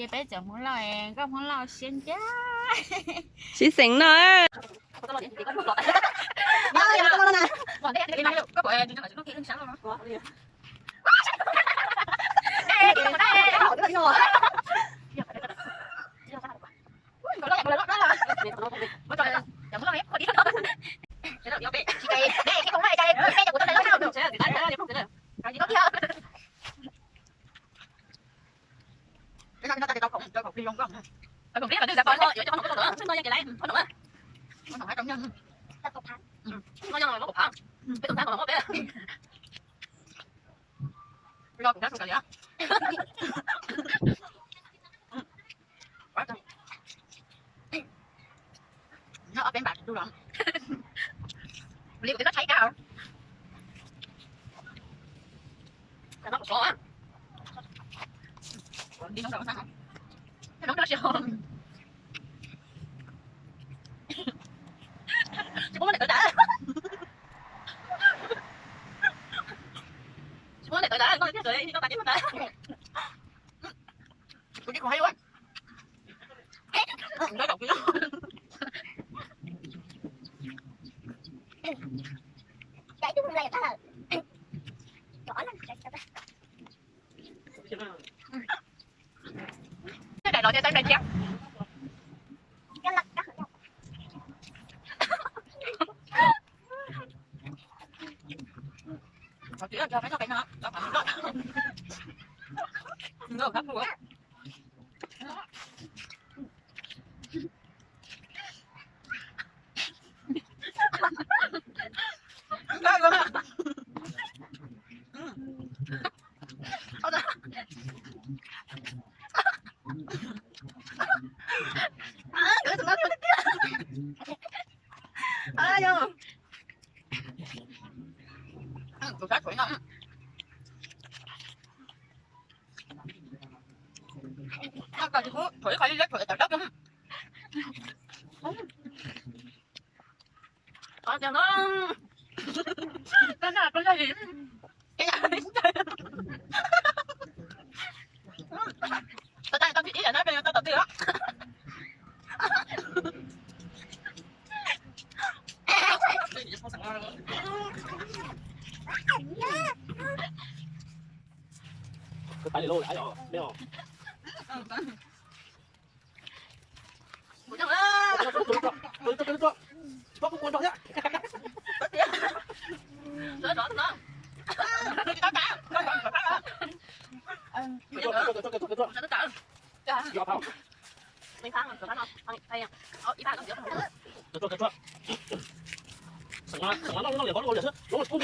Ces peb cov Hmoob Lauj, nkauj Hmoob Lauj siab ncaj. Sib xeem no.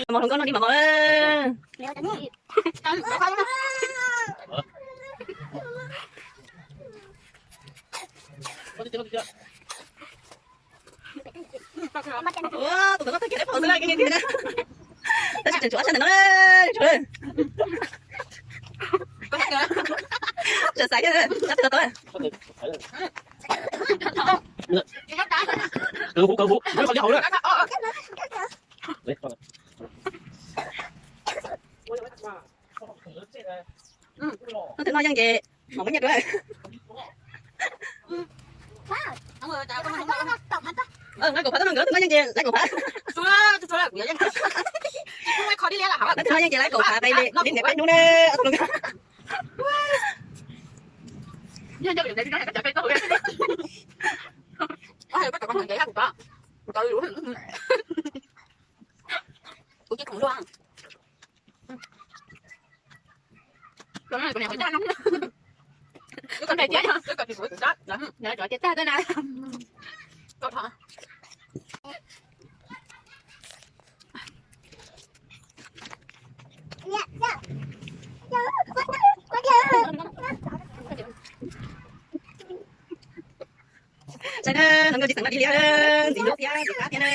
Mos hluas nkauj noj li mos hauv. Tus no tag kiag pom xwb na, tab sis tseem tshuav ob sab ntawm no, tshuav. Tseem xaiv thiab, sab twg tau tau. Kawg huv, kawg huv, qhov li hauv na. Leej twg noj yeej ces mam muab nyiaj rau. Nqa kaum phav tuaj noj nkawd, leej twg noj yeej ces laiv kaum phav. Leej twg noj yeej ces laiv kaum phav pais li niam peb hnub na. Saib na, hluas nkauj tsis xeem no di li, ntxim hlub thiab ntxim qab thiab na.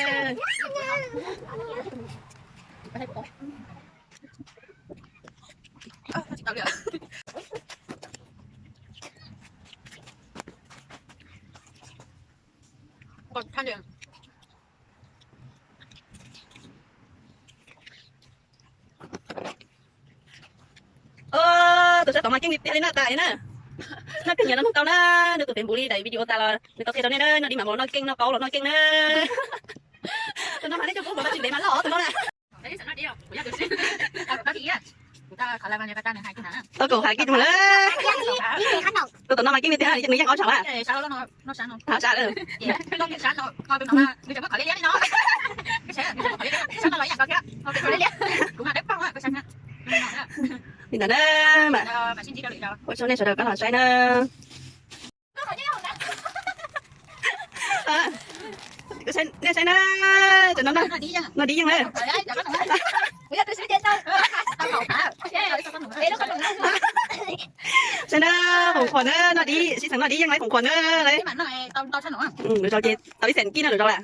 Tus sab tod mas keej li tiag li na, tas li na. Noj kawg nyias noj tau na, nws tus Facebook li daim video tas los nws tau qhia rau nej na, noj dib mam mus noj keej, noj qaub los noj keej na. Tus no mas nej coj kuv mus tau tsis ntev mas loj tus no na. Tau koom hav kiv tus na. Tus tom no mas kiv li tiag, nws yeej ob tsham a. Hav sab lawm. Li ntawd na, mas ua tsaug nej sawv daws pab los saib na. Nej saib na, no dib yeej na. Saib na, khoom khuam na, no dib sib xeem no dib yeej lawv khoom khuam na. Lawv zaus ces tau ib xees kib na, lawv zaus lawm.